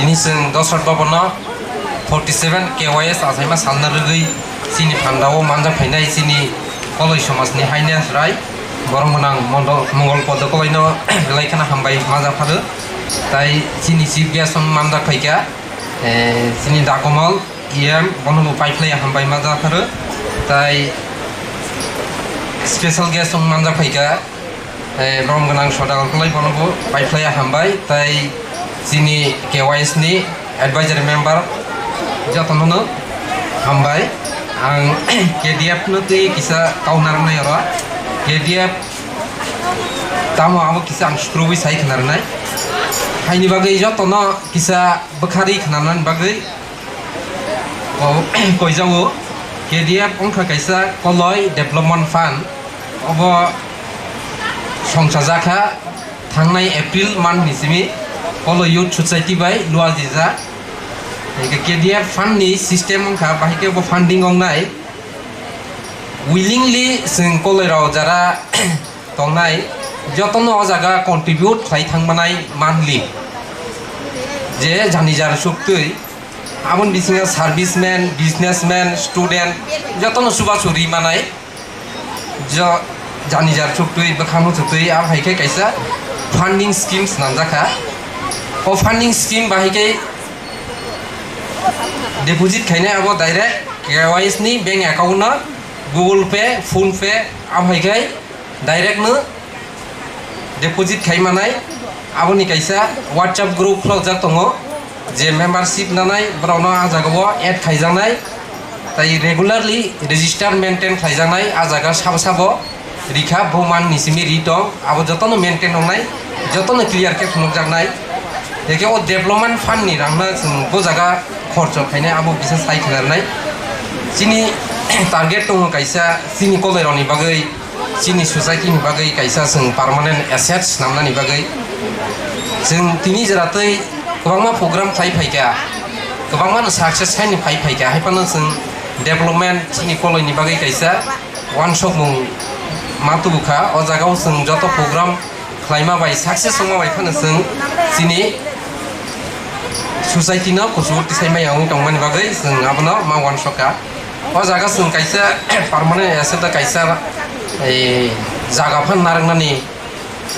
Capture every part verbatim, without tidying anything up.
Tini chwng Dosrat Bhaban no forty seven K Y S achaima salna rwgwi chini phandao manjak phainai chini Koloi somajni haina chwrai borok gwnang Mondo-, Mongol Podo Koloi no belai kheno hambai manjak pharo. Tai chini chief guest wng manjak phaikha, eh, chini Dakomal E M, bono bo paiphlaiya hambai manjak pharo. Tai special guest wng manjak phaikha, eh, borom gwnang Sodagar Koloi, bono bo paiphlaiya hambai. Tai chini K Y S ni advisory member jotono no hambai. Ang K D F no twi kisa kau narwknai oro. K D F tamo abo kisa ang sukrubwi sai khna rwnai. Haini bagwi jotono kisa bwkharwi khna rwnani bagwi o koijao K D F wngkha kaisa Koloi Development Fund. Obo songchajakha thangnai April month ni simi Koloi Youth Society bai luajijak. Hingke K D F fund ni system wngkha, bahai khe bo funding wngnai. Willingly chwng Koloi rok jara tongnai, jotono o jaga contribute khlai thangmanai monthly. Je jani jar suktwi, aboni bisingo serviceman, businessman, student, jotono chubachu ri manai. Jo, jani jar chuktwi, bwkhang muchutwi, abo hai khe kaisa funding scheme swnamjakha. O funding scheme bahai khe deposit khainai abo direct K Y S ni bank account no Google Pay, PhonePe, abo hai khe direct no deposit khai manai. Aboni kaisa WhatsApp group khulokjak tongo, je membership nanai borokno ah jagao add khaijaknai, tai regularly register maintain khlaijaknai. Ah jaga sabo sabo rikha, bo man ni simi ri tong, abo jotono maintain wngnai, jotono clear khe phunukjaknai. Hingke o development fund ni rangno chwng bo jaga khorcho khainai, abo kisa sai khlaijaknai. Chini target tongo kaisa, chini Koloi rokni bagwi, chini society ni bagwi kaisa chwng permanent asset swnamnani bagwi. Chwng tini jora twi kwbangma program khlai phaikha, kwbangma no success khaini phai phaikha, hai phano chwng development chini Koloi ni bagwi kaisa wansukmung ma tubukha. O jaga o chwng joto program khlaima bai success wngma bai phano chwng chini society no kuchuk tisai maya wngwi tongmani bagwi chwng abono ma wansukha. O jaga chwng kaisa permanent asset da kaisa, eh, jaga phan narwknani,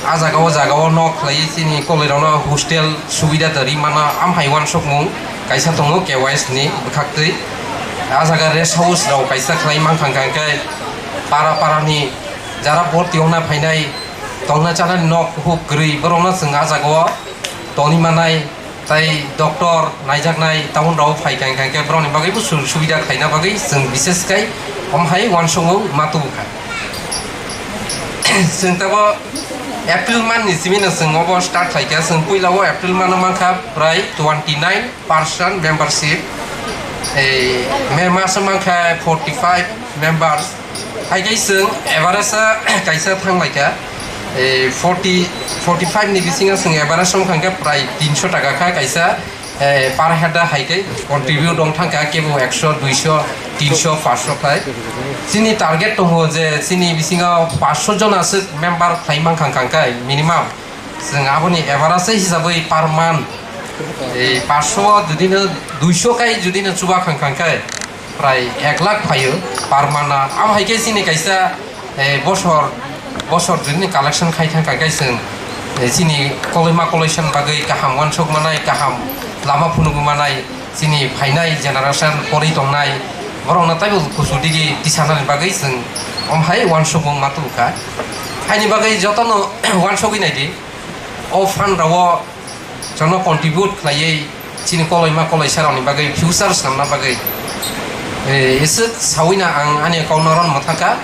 ah jaga o jaga o nok khlaiwi chini Koloi rokno hostel subida da ri mano, amhai wansukmung kaisa tongo K Y S ni bwkhaktwi. Ah jaga rest house rok kaisa khlai mankha, hwnkha khe para para ni jara borti ongna phainai, tongna chanani nok kuphuk kwrwi, borokno chwng ah jaga o tongwi manai, tai doctor naijaknai town rok phai kha, hwnkha khe borokni bagwi bo su-, subida khlaina bagwi chwng bises khai omo hai wansukmung ma tubukha. Chwng tabo April month ni simi no chwng obo start khlaikha, chwng puila o April month o mankha prai twenty nine person membership, ei May mas o mankha forty five members. Hai khe chwng average kaisa thang lai kha, eh, forty, forty five ni bisingo chwng average wng kha khe prai tinso taka kha kaisa, eh, per head hai khe contribute wng thang kha, kebo ekso, duiso, tinso, paanso khai. Chini target tongo je chini bisingo paanso jona aswk member khlai man kha kha khe minimum. Chwng aboni average hisabwi per month, eh, paanso jodi no, duiso khai jodi no chuba kha kha khe, prai ek lakh phaio per month. Abo hai khe chini kaisa, eh, bosor, bosor jodi ni collection khai thang kha khe chwng, eh, chini Koloima Koloisa ni bagwi kaham wansuk manai, kaham lama phunuk manai, chini phainai generation porwi tongnai borokno taibo kuchuk digi tisanani bagwi chwng omo hai wansukmung ma tubukha. Haini bagwi jotono wansugwi naidi, o fund rao jono contribute khlaiwi chini Koloima Koloisa rokni bagwi future swnamna bagwi. Eh, iswk sawi na ang ani kok no ron mwthangkha,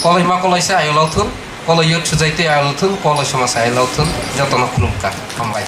Koloima Koloisa ayolo thun, Koloi Youth Society ayolo thun, Koloi Somaj ayolo thun, jotono khulumkha, hambai.